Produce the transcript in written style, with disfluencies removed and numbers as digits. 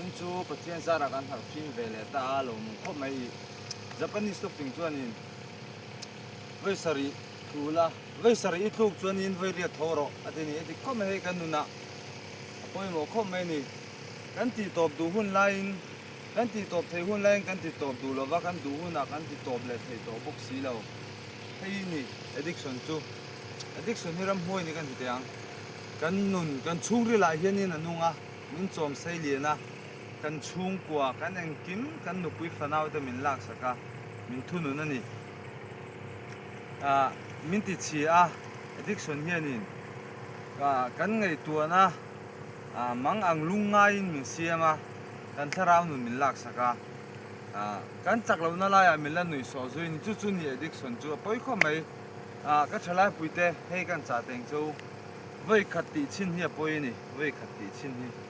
Vawiin chu Pathian zarah kan harh fim ve leh ta a, lawmawm khawp mai i. Japanese thufing chuanin vawi sarih tlu la, vawi sarih i tluk chuanin vawi riat tho rawh a ti a ni. A dik khawp mai hei kan nunah a pawimawh khawp mai a ni. Kan tih tawp duh hun laiin, kan tih tawp theih hun laiin kan ti tawp duh lova, kan duh hunah kan ti tawp leh thei tawh bawk si lo. Hei hi ni addiction chu. Addiction hi ramhuai ni kan ti teh ang. Kan nun, kan chhungrilah hianin a nung a. Min chawm sei lian a, kan chhungkua, kan engkim, kan nupui fanau te min laksak a, min thunun a ni. Ah, min ti chhi a, addiction hianin ah kan ngaihtuahna ah mang ang lung ngaiin min siam a, kan thlarau nun min laksak a, ah kan chak lohna laiah min la nuih sawh zui a ni. Chu chu ni addiction chu a pawi khawp mai. Ah, ka thalaipuite hei kan chah teng chu. Vawi khat tih chhin hi a pawi a ni, vawi khat tih chhin hi.